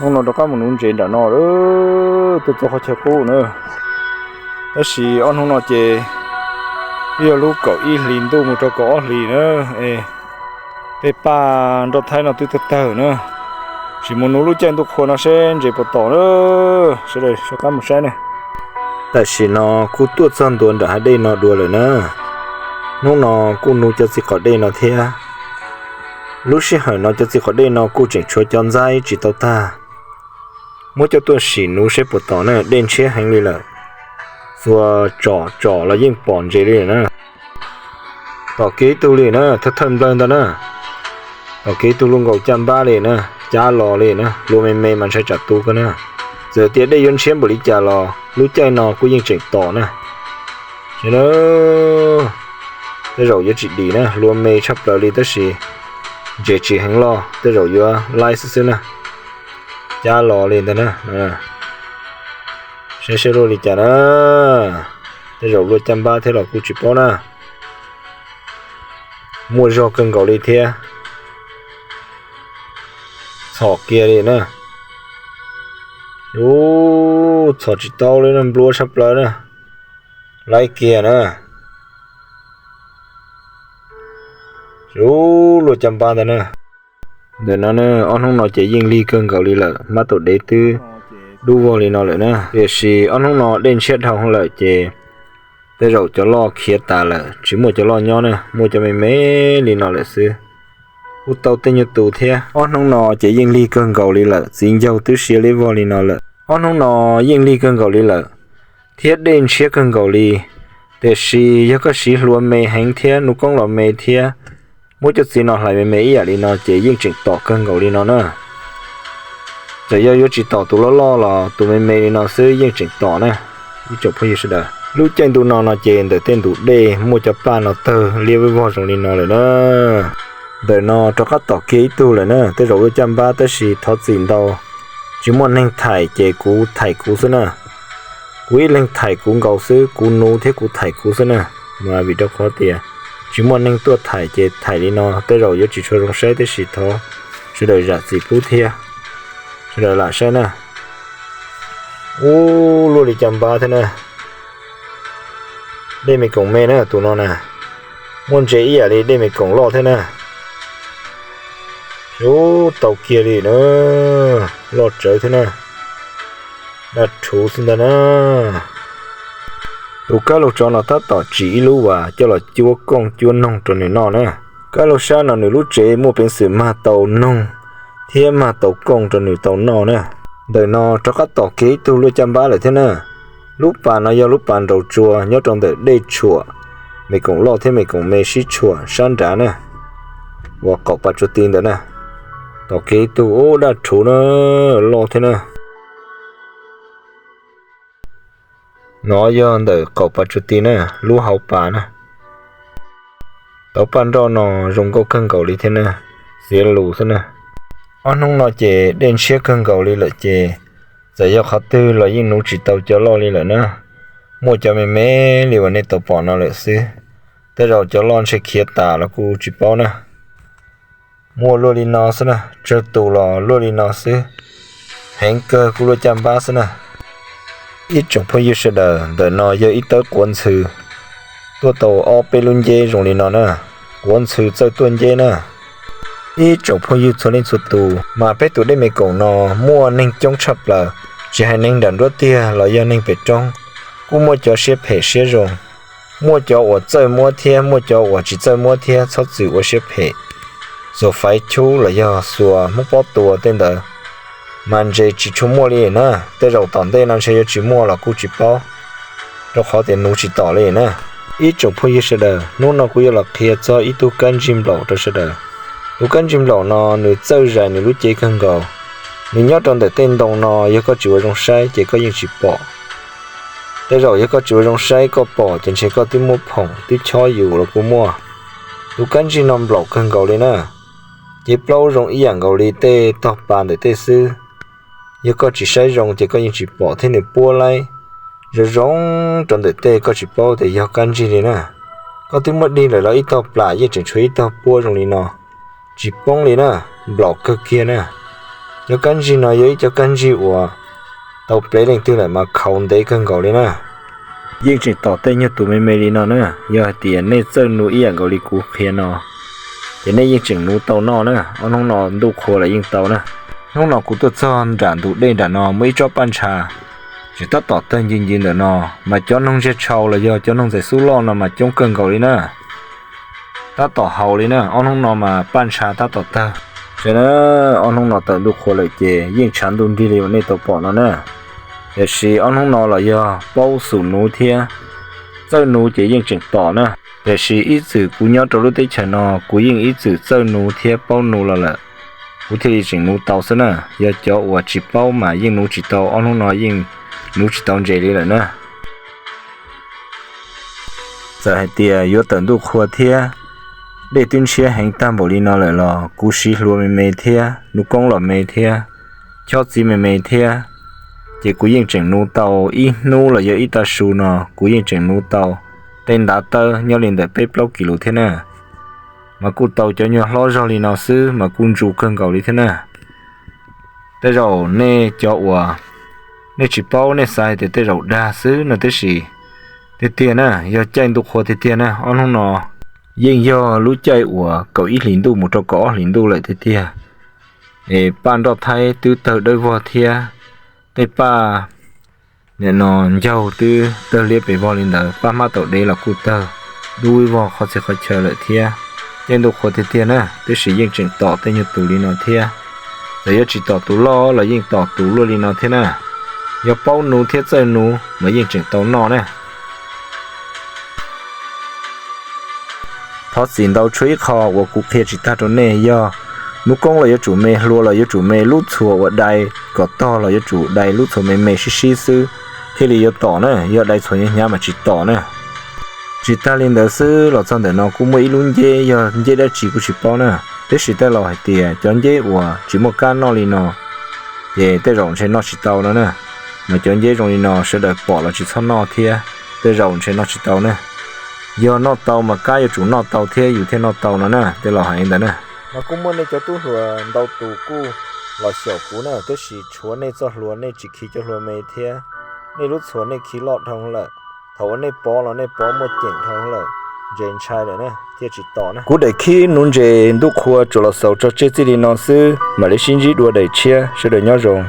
Hnub no rov qab mus nuv ntses nram no, tuaj txog qhov chaw qub na. Tab sis ob hnub no ces twb yog lub kaum ib hlis ntuj mus rau kaum ob hlis na. Tej paj nroj thaib no twb tawg tawg na. Sim mus nuv lub caij ntuj qhua no seb ntses puas tom na. Sawv daws rov qab mus saib na. Tam sim no kuj tuaj txog ntua nram hav dej no dua lawm na. Hnub no kuj nuv cov txiv qaum dej no thiab. Lub sij hawm no cov txiv qaum dej no kuj tseem tshuav cov ntxaib tsis tau tag. Muab coj tuaj sim nuv seb puas tom na, dej ntshiab heev li lawm. Txhua tsom tsom los yeej pom ntses li lawm na. Tom kev ib tug li na, thawj thawj nplawg ntag na. Tom kev ib tug luaj nkaus caj npab li na, cab los li na, hlua me me mas ntshai tsam tu kawg na. Txawm tias dej yuav ntshiab npaum li cas los lub caij no kuj yeej tseem tom na. Tej zaum yuav tsis dim na, hlua me tshaj plaws li tab sis ntses tsis heev loj, tej zaum yuav laib xwb xwb na. Cab los li ntag na. Saib seb luaj li cas na. Tej zaum luaj caj npab thiab los kuj tsis paub na. Muaj zog kawg nkaus li thiab. Txhom kiag li na. Ub, txhom tsis tau li na, nplua tshaj plaws na. Laib kiag na. Ub, luaj caj npab ntag na. Ntawm no ob hnub no ces yeej lig kawg nkaus li lawm, hmab taum dev twb dub vog li no lawm na. Tiam sis ob hnub no dej ntshiab dhau lawm ces tej zaum cov loj khiav tas lawm, tsis muaj cov loj nyob na, muaj cov me me li no lawm xwb. Kuj tau tej nyuag tus thiab. Ob hnub no ces yeej lig kawg nkaus li lawm, txiv ncaug twb siav liab vog li no lawm. Ob hnub no yeej lig kawg nkaus li lawm, thiab dej ntshiab kawg nkaus li. Tiam sis yog koj siv hlua me heev thiab nuv koob los me thiab, muab cov txiv no hlais me me ib yam li no ces yeej tseem tom kawg nkaus li no na. Txawm yog yuav tsis tom tus loj loj los tus me me li no xwb yeej tseem tom na. Ib tsoom phooj ywg sawv daws, lub caij ntuj no no ces ntawm tej ntug dej muaj cov paj no tawg liab vog zoo li no lawm na. Ntawm no rov qab tom kiag ib tug lawm na, tej zaum luaj caj npab tab sis thov txim ntau, tsis muaj neeg thaim ces kuv thaim kuv xwb na. Kuv ib leeg thaim kuv nkaus xwb, kuv nuv thiab kuv thaim kuv xwb na. Mas vim rau qhov tias tsis muaj neeg tuaj thaim ces thaim li no tej zaum yuav tsis tshua zoo saib, tab sis thov sawv daws zam txim pub thiab. Sawv daws lam saib na. Ub, luaj li caj npab thiab na. Dej me koom me na tus no na. Muaj ntses ib yam li dej me koom loj thiab na. Ub, tau kiag li na. Loj tsawv thiab na. Daj rhuv xwb ntag na. Tus kab laug tsov no tab tom tsim ib lub vas coj los cuab kooj cuab noog rau nws noj na. Kab laug sab no nws lub tsev muaj peev xwm mag tau noog thiab mag tau kooj rau nws tau noj na. Ntawm no rov qab tom kiag ib tug luaj caj npab lawm thiab na. Lub pas no yog lub pas nraus tsua nyob rau ntawm dej tshuam me koom loj thiab me koom me sib tshuam sab nrad na, uas qaum pas tsuas ti ntawd na. Tom kiag ib tug ub daj rhuv na, loj thiab na. No yog ntawm qaum pas tsuas ti na, lub hauv pas na. Tauv paj nroj no zoo nkauj kawg nkaus li thiab na, xiav lus xwb na. Ob hnub no ces dej ntshiab kawg nkaus li lawm ces txawm yog qhov twg los yeej nuv tsis tau cov loj li lawm na. Muaj cov me me li uas nej tau pom no lawm xwb. Tej zaum cov loj ntshe khiav tas los kuj tsis paub na. Muaj luaj li no xwb na, tsawg tus los luaj li no xwb. Heev kawg kuj luaj caj npab xwb na. Ib tsoom phooj ywg sawv daws, ntawm no yog ib tawb quav ntxhw tuaj tau ob peb lub nceb zoo li no na. Quav ntxhw txawj tuaj nceb na. Ib tsoom phooj ywg txhua leej txhua tus, mas peb tus dej me koom no muaj neeg coob tshaj plaws, tsis hais neeg nram nruab tiag los yog neeg pem roob, kuj muaj cov siab phem siab zoo. Muaj cov uas txawj muab thiab muaj cov uas tsis txawj muab thiab, txhob txwm ua siab phem. Xuas faiv chub los yog xuas hmoob pob tua tej ntawd, mas ntses tsis tshua muaj li na. Tej zaum tom ntej no ntshe yuav tsis muaj los kuj tsis paub, rau qhov tias nuv tsis tom li na. Ib tsoom phooj ywg sawv daws, hnub no kuv yuav los qhia txog ib tug kab ntsig nplaum rau sawv daws. Tus kab ntsig nplaum no nws txawj zais nws lub cev kawg nkaus. Nws nyob rau ntawm tej ntoo no, yog koj tsis ua zoo saib ces koj yeej tsis pom. Tej zaum yog koj tsis ua zoo saib koj pom ces ntshe koj twb muab phoom twb chob yus los kuj muaj. Tus kab ntsig no nplaum kawg nkaus li na. Cev plaub zoo ib yam nkaus li tej tog pas ntawm tej xwb. Yog koj tsis saib zoo ces koj yeej tsis pom thiab nws puab laib zoo zoo rau ntawm tej, koj tsis paub tias yog kab ntsig li na. Koj twb muab dig lawm los ib tog plam yeej tseem tshuav ib tog puab zoo li no, tsis poob li na, nplaum kawg kiag na. Cov kab ntsig no yog ib cov kab ntsig uas tau plev leej twg lawm mas khaus ntev kawg nkaus li na. Yeej tseem tom tej nyuag tus me me li no na. Yog hais tias nej txawj nuv ib yam nkaus li kuv qhia no, ces nej yeej tseem nuv tau noj na. Ob hnub no ntuj qhua lawm yeej tau na. Hnub no kuv tuaj txog nram ntug dej nram no muaj ib tsob paj ntsha, tseem tab tom tawg ncig ncig ntawm no, mas cov noog ntseg tshau los yog cov noog ntxais xub loj no mas coob kawg nkaus li na. Tab tom haus li na, ob hnub no mas paj ntsha tab tom tawg. Ces na, ob hnub no tawm ntuj qhua lawm ces yeej tshav ntuj nrig li uas nej tau pom no na. Tiam sis ob hnub no los yog paub xum nuv thiab txawj nuv ces yeej tseem tom na. Tiam sis ib txwm kuv nyob rau lub teb chaws no kuv yeej ib txwm txawj nuv thiab paub nuv los lawm, kuv thiaj li tseem nuv tau xwb na. Yog cov uas tsis paub mas yeej nuv tsis tau, ob hnub no yeej nuv tsis tau ntses li lawm na. Txawm hais tias yuav tawm ntuj qhua thiab dej twb ntshiab heev tag npaum li no lawm los kuv siv hlua me me thiab, nuv koob los me thiab, chob txiv me me thiab, ces kuv yeej tseem nuv tau ib hnub los yog ib tag su no kuv yeej tseem nuv tau tej ntav tawb nyob li ntawm peb plaub kis lus thiab na. Mas kuj tau cov nyuag hlob zog li no xwb mas kuj ntsu kawg nkaus li thiab na. Tej zaum nej cov uas nej tsis paub nej xav hais tias tej zaum dag xwb no, tiam sis tiag tiag na, yog caij ntuj qhua tiag tiag na. Ob hnub no yeej yog lub caij uas kaum ib hlis ntuj mus rau kaum ob hlis ntuj lawm tiag tiag. Es paj nroj thaib twb tawg dawb vog thiab, tej paj nim no ncaug twb tawg liab pes vog li ntawd, paj hmab taum dev los kuj tawg dub vog qhov txhia qhov chaw lawm thiab. Caij ntuj qhua tiag tiag na, tiam sis yeej tseem tom tej nyuag tus li no thiab. Txawm yuav tsis tom tus loj los yeej tom tus luaj li no thiab na. Yog paub nuv thiab txawj nuv mas yeej tseem tau noj na. Thov txim ntau tshuav ib qho uas kuv qhia tsis tag rau nej, yog nuv koob los yuav tsum me, hlua los yuav tsum me, lub txhuas uas dai kom tog los yuav tsum dai lub txhuas me me sib sib xwb thiaj li yuav tom na, yog dai txhuas hnyav hnyav mas tsis tom na. Tsis tag li ntawd xwb, los txog ntawm no kuj muaj ib lub nceb, yog nceb dab tsi kuj tsis paub na, tiam sis tej laus hais tias cov nceb uas tsis muaj kab noj li no ces tej zaum ntshe noj tsis tau no na. Mas cov nceb zoo li no sawv daws pom los tsis txhob noj thiab, tej zaum ntshe noj tsis tau na. Yog noj tau mas kab yuav tsum noj tau thiab yus thiaj noj tau no na, tej laus hais li ntawd na. Mas kuj muaj nej cov tub hluas ntau tus kuj los xyaum kuv na, tiam sis tshuav nej txoj hlua nej tsis khi cov hlua me thiab, nej lub txhuas nej khi loj dhau lawm. Thaum uas nej pov los nej pov muaj ceem dhau lawm, ntses ntshai lawm na, thiaj tsis tom na. Kuv daim khib nuv ntses ntuj qhua tsuas los xaus tso tseg txij li no xwb, mam li sib ntsib dua daim tshiab, sawv daws nyob zoo.